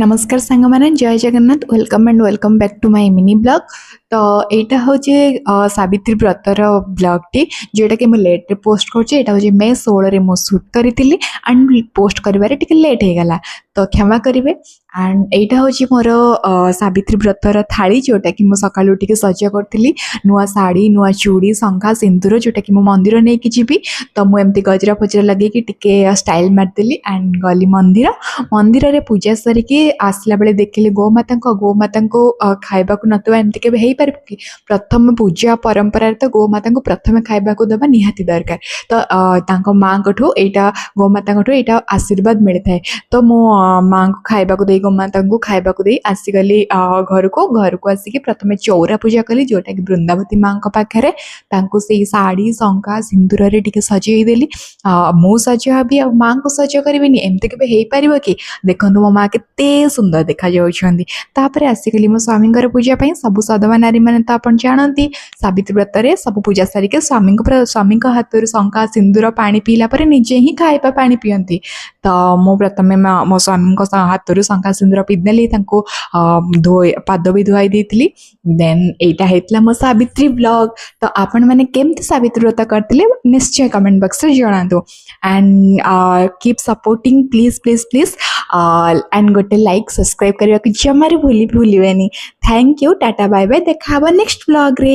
ନମସ୍କାର ସାଙ୍ଗମାନେ, ଜୟ Jagannath. Welcome and welcome back to my mini vlog. ତ ଏଇଟା ହେଉଛି ସାବିତ୍ରୀ ବ୍ରତର ବ୍ଲଗ୍ଟି, ଯେଉଁଟାକି ମୁଁ ଲେଟ୍ରେ ପୋଷ୍ଟ କରୁଛି। ଏଇଟା ହେଉଛି ମେ 16ରେ ମୁଁ ସୁଟ୍ କରିଥିଲି ଆଣ୍ଡ ପୋଷ୍ଟ କରିବାରେ ଟିକେ ଲେଟ୍ ହେଇଗଲା, ତ କ୍ଷମା କରିବେ। ଆଣ୍ଡ ଏଇଟା ହେଉଛି ମୋର ସାବିତ୍ରୀ ବ୍ରତର ଥାଳି, ଯେଉଁଟାକି ମୁଁ ସକାଳୁ ଉଠିକି ସଜ କରିଥିଲି। ନୂଆ ଶାଢ଼ୀ, ନୂଆ ଚୁଡ଼ି, ଶଙ୍ଖା, ସିନ୍ଦୁର, ଯେଉଁଟାକି ମୁଁ ମନ୍ଦିର ନେଇକି ଯିବି। ତ ମୁଁ ଏମିତି ଗଜରା ଫଜରା ଲଗେଇକି ଟିକେ ଷ୍ଟାଇଲ୍ ମାରିଦେଲି ଆଣ୍ଡ ଗଲି ମନ୍ଦିର। ମନ୍ଦିରରେ ପୂଜା ସାରିକି ଆସିଲା ବେଳେ ଦେଖିଲି ଗୋମାତାଙ୍କୁ ଖାଇବାକୁ ନଦେବା ଏମିତି କେବେ ହେଇପାରିବ କି? ପ୍ରଥମ ପୂଜା ପରମ୍ପରାରେ ତ ଗୋମାତାଙ୍କୁ ପ୍ରଥମେ ଖାଇବାକୁ ଦେବା ନିହାତି ଦରକାର। ତ ତାଙ୍କ ମାଆଙ୍କଠୁ ଏଇଟା, ଗୋମାତାଙ୍କଠୁ ଏଇଟା ଆଶୀର୍ବାଦ ମିଳିଥାଏ। ତ ମୁଁ ମାଆଙ୍କୁ ଖାଇବାକୁ ଦେଇ, ଗୋମାତାଙ୍କୁ ଖାଇବାକୁ ଦେଇ ଆସିଗଲି ଘରକୁ। ଘରକୁ ଆସିକି ପ୍ରଥମେ ଚଉରା ପୂଜା କଲି, ଯେଉଁଟାକି ବୃନ୍ଦାବତୀ ମାଆଙ୍କ ପାଖରେ। ତାଙ୍କୁ ସେଇ ଶାଢ଼ୀ, ଶଙ୍ଖା, ସିନ୍ଦୁରରେ ଟିକେ ସଜେଇ ଦେଲି। ମୁଁ ସଜ ହେବି ଆଉ ମାଆଙ୍କୁ ସଜ କରିବିନି, ଏମିତି କେବେ ହେଇପାରିବ କି? ଦେଖନ୍ତୁ, ମୋ ମା କେତେ ସୁନ୍ଦର ଦେଖାଯାଉଛନ୍ତି। ତାପରେ ଆସିଗଲି ମୋ ସ୍ୱାମୀଙ୍କର ପୂଜା ପାଇଁ। ସବୁ ସଧବା ନାରୀମାନେ ତ ଆପଣ ଜାଣନ୍ତି, ସାବିତ୍ରୀ ବ୍ରତରେ ସବୁ ପୂଜା ସାରିକି ସ୍ୱାମୀଙ୍କ ହାତରୁ ଶଙ୍ଖା, ସିନ୍ଦୁର, ପାଣି ପିଇଲା ପରେ ନିଜେ ହିଁ ଖାଇବା ପାଣି ପିଅନ୍ତି। ତ ମୁଁ ପ୍ରଥମେ ମୋ ସ୍ୱାମୀଙ୍କ ହାତରୁ ଶଙ୍ଖା, ସିନ୍ଦୁର ପିଇଦେଲି, ତାଙ୍କୁ ଧୋଇ ପାଦ ବି ଧୁଆଇ ଦେଇଥିଲି। ଦେନ୍ ଏଇଟା ହେଇଥିଲା ମୋ ସାବିତ୍ରୀ ବ୍ଲଗ୍। ତ ଆପଣମାନେ କେମିତି ସାବିତ୍ରୀ ବ୍ରତ କରିଥିଲେ, ନିଶ୍ଚୟ କମେଣ୍ଟ ବକ୍ସରେ ଜଣାନ୍ତୁ and keep supporting, please, please, please. And ଗୋଟେ ଲାଇକ୍, ସବସ୍କ୍ରାଇବ୍ କରିବାକୁ ଜମାରୁ ଭୁଲିବେନି। Thank you, tata, bye bye. ଦେଖା ହବ ନେକ୍ସଟ ବ୍ଲଗ୍ରେ।